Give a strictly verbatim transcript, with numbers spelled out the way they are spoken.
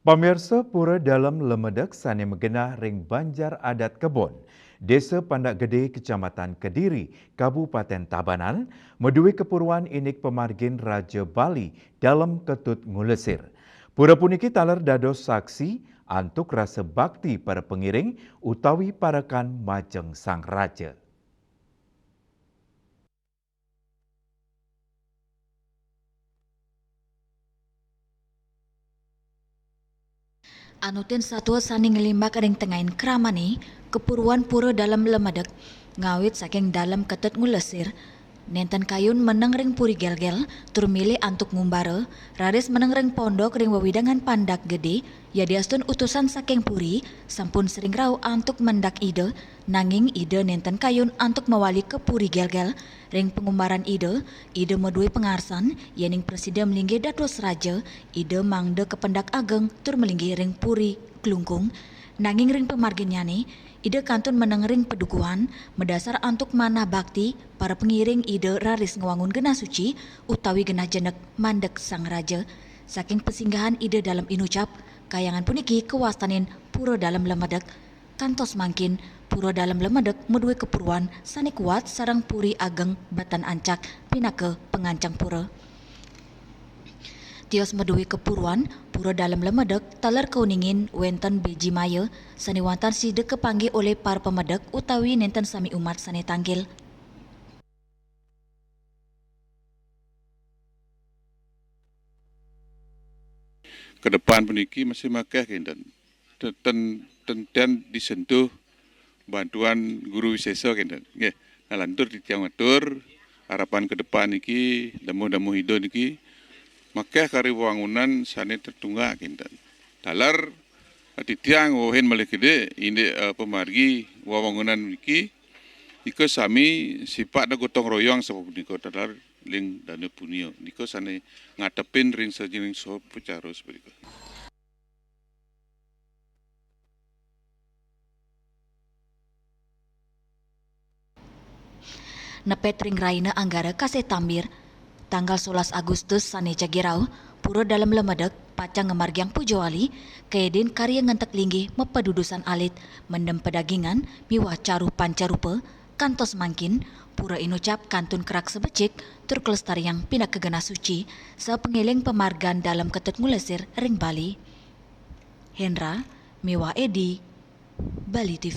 Pamirsa, Pura Dalem Lemedek sane magenah ring Banjar Adat Kebon, Desa Pandak Gede, Kecamatan Kediri, Kabupaten Tabanan, madué kapuruan indik pamargin Raja Bali Dalem Ketut Ngulesir. Pura puniki taler dados saksi antuk rasa bakti para pangiring utawi parekan majeng Sang Raja. Anutin satua sane nglimbak ring tengahing kramane, kapuruan Pura Dalem Lemedek, ngawit saking Dalem Ketut Ngulesir, nenten kayun meneng ring Puri Gelgel, tur milih antuk ngumbara, raris meneng ring pondok ring wewidangan Pandak Gede, yadiastun utusan saking puri sampun sering rauh antuk mendak Ida, nanging Ida nenten kayun antuk mawali ka Puri Gelgel. Ring pangumbaran Ida, Ida madué pangarsan, yening prasida malinggih dados raja, Ida mangda kapendak ageng tur malinggih ring Puri Klungkung. Nanging ring pamarginnyane, Ida kantun meneng ring padukuhan, madasar antuk manah bakti, para pangiring Ida raris ngwangun genah suci utawi genah jenek mandek Sang Raja. Saking pasinggahan Ida Dalem Inucap, kayangan puniki kawastanin Pura Dalem Lemedek. Kantos mangkin, Pura Dalem Lemedek madué kapuruan sane kuat sareng puri ageng Batan Ancak pinaka pangancang pura. Tios madué kapuruan, Pura Dalem Lemedek taler kauningin wenten beji maya sane wantah sida kapanggih olih para pamedek utawi nenten sami umat sane tangkil. Ke depan puniki masih makeh kinten. Ten-, ten-, tenten disentuh bantuan guru wisesa kinten. Nggih, nah, lantur titiang matur, harapan ke depan niki, damuh-damuh Ida niki, makeh kari wangunan sane tetunggak kinten. Taler titiang wewehin malih gede indik, eh, pamargi wewangunan niki, ika sami sipatda gotong royong sapunika taler ring dana punia. Nika sane ngatepin ring sajeroning saha pacara sapunika. Nepet ring rahina Anggara kasih tambir, tanggal solas Agustus sane jagi rauh, Pura Dalem Lemedek pacang ngamargiang puja wali, kaedin karya ngentek linggih mapadudusan alit, mendem padagingan miwah caru pancarupa, kantos mangkin, Pura Inucap kantun kerak sebecik tur kalestariang pinaka genah suci, sapangeling pamargan Dalem Ketut Ngulesir ring Bali. Hendra miwah Edi, Bali T V.